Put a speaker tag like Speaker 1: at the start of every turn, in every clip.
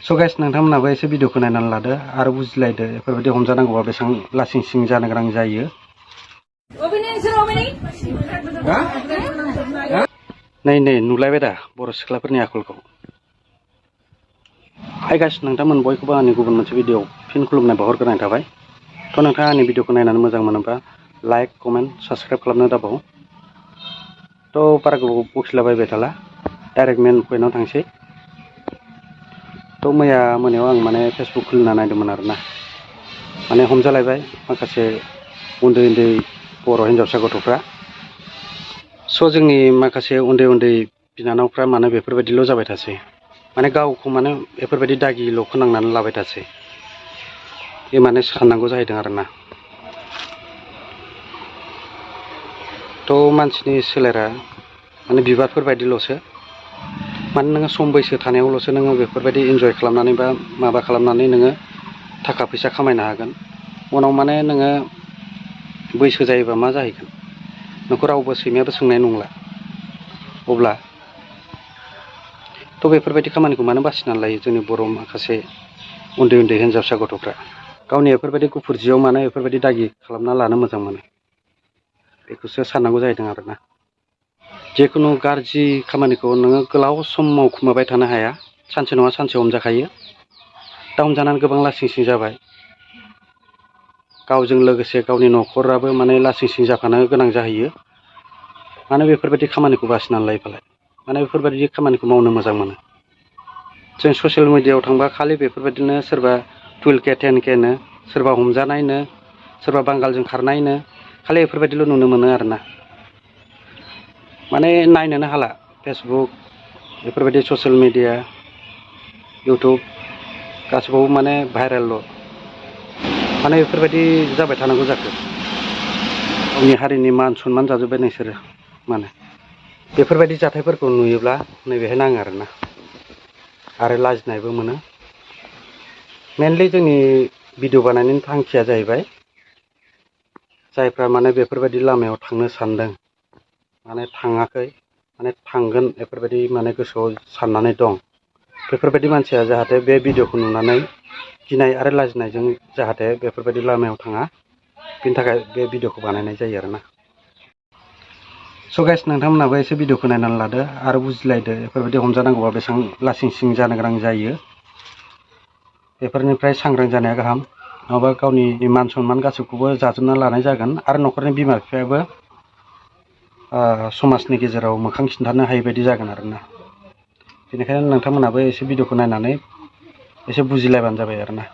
Speaker 1: So guys, नोंथांमोनाबो एसे भिडिअखौ नायनानै लादो आरो बुजिलायदो बेफोरबायदि हमजानांगौबा बेसेबां लासिं सिं जानो गोनां जायो। नै नुलायबाय दा बर' सिख्लाफोरनि आखलखौ। हाय गाइस, नोंथांमोन बयखौबो आंनि गुबुन मोनसे भिडिअ फिन खुलुमनाय बावहरग्रोनाय थाबाय। थ' नोंथाङा आंनि भिडिअखौ नायनानै मोजां मोनोबा लाइक, कमेन्ट, साबस्क्राइब खालामनो दाबाव। थ' बारा गोबाव बखिलाबायबाय थाला, डाइरेक्ट मेन पइन्टआव थांसै। थ' मैया मोनायाव आं माने फेसबुक खुलिना नायदोंमोन आरोना, माने हमजालायबाय माखासे उन्दै उन्दै बर' हिन्जावसा गथ'फ्रा। स' जोंनि माखासे उन्दै उन्दै बिनानावफ्रा मानो बेफोरबायदिल' जाबाय थासै, माने गावखौ माने बेफोरबायदि दागिल' फोनांनानै लाबाय थासै। बे माने साननांगौ जाहैदों आरोना। थ' मानसिनि सोलेरा माने बिबारफोर बायदिल'सो, माने नोङो सम बैसो थानायावल'सो नोङो बेफोरबायदि इन्जय खालामनानै बा माबा खालामनानै नोङो थाखा फैसा खामायनो हागोन। उनाव माने नोङो बैसो जायोबा मा जाहैगोन, नोंखौ रावबो सैमायाबो सोंनाय नंला। अब्ला थ' बेफोरबायदि खामानिखौ मानो बासिनानै लायो जोंनि बर' माखासे उन्दै उन्दै हिन्जावसा गथ'फ्रा? गावनि बेफोरबायदि गुफुर जियाव मानो बेफोरबायदि दागि खालामना लानो मोजां मोनो, बेखौसो साननांगौ जाहैदों आरोना। जिखुनु गाज्रि खामानिखौ नोङो गोलाव सम मावखुमाबाय थानो हाया, सानसे नङा सानसे हमजाखायो। दा हमजानानै गोबां लासिं सिं जाबाय, गावजों लोगोसे गावनि न'खराबो माने लासिं सिं जाफानो गोनां जाहैयो। मानो बेफोरबायदि खामानिखौ बासिनानै लायोफालाय? माने बेफोरबायदि खामानिखौ मावनो मोजां मोनो। जों ससियेल मिडियायाव थांबा खालि बेफोरबायदिनो सोरबा 12K 10Kनो, सोरबा हमजानायनो, सोरबा बांगालजों खारनायनो, खालि बेफोरबायदिल' नुनो मोनो आरोना। माने नायनोनो हाला फेसबुक, बेफोरबायदि ससियेल मिडिया, इउटुब गासिबावबो माने भाइरेलल'। माने बेफोरबायदि जाबाय थानांगौ जाखो? गावनि हारिनि मान सनमान जाजोब्बाय नोंसोरो। माने बेफोरबायदि जाथायफोरखौ नुयोब्ला नैबेहाय नाङो आरोना, आरो लाजिनायबो मोनो। मेनलि जोंनि भिडिअ बानायनायनि थांखिया जाहैबाय, जायफ्रा माने बेफोरबायदि लामायाव थांनो सानदों, माने थाङाखै, माने थांगोन बेफोरबायदि माने गोसोआव साननानै दं, बेफोरबायदि मानसिया जाहाथे बे भिडिअखौ नुनानै गिनाय आरो लाजिनायजों जाहाथे बेफोरबायदि लामायाव थाङा, बिनि थाखाय बे भिडिअखौ बानायनाय जायो आरोना। स' गाइस, नोंथांमोनाबो एसे भिडिअखौ नायनानै लादो आरो बुजिलायदो बेफोरबायदि हमजानांगौबा बेसेबां लासिं सिं जानो गोनां जायो। बेफोरनिफ्राय सांग्रां जानाया गाहाम, नङाबा गावनि मान सनमान गासैखौबो जाजोबना लानाय जागोन आरो न'खरनि बिमा बिफायाबो समाजनि गेजेराव मोखां खिन्थानो हायि बायदि जागोन आरोना। बेनिखायनो नोंथांमोनाबो एसे भिडिअखौ नायनानै एसे बुजिलायबानो जाबाय आरोना।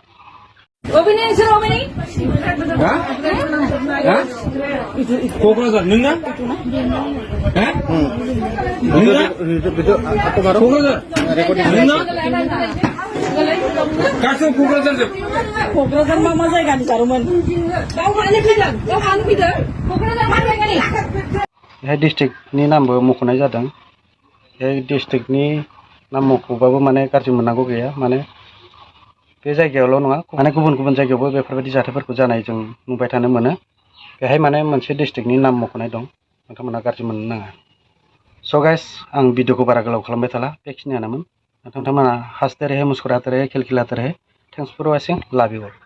Speaker 2: क'क्राझार नोंना? गासिबो क'क्राझार जोब।
Speaker 3: क'क्राझार मा जायगानि जारोमोन?
Speaker 1: बेहाय डिस्ट्रिक्टनि नामबो मख'नाय जादों। बे डिस्ट्रिक्टनि नाम मख'बाबो माने गाज्रि मोननांगौ गैया, माने बे जायगायावल' नङा, माने गुबुन गुबुन जायगायावबो बेफोरबायदि जाथायफोरखौ जानाय जों नुबाय थानो मोनो। बेहाय माने मोनसे डिस्ट्रिक्टनि नाम मख'नाय दं, नोंथांमोना गाज्रि मोननो नाङा। स' गाइस, आं भिडिअखौ बारा गोलाव खालामबाय थाला, बेखिनियानोमोन। नोंथांमोना हंसते रहे, मुस्कुराते रहे, खिलखिलाते रहे। थेंक्स फर वाचिं, लाभ इउ अल।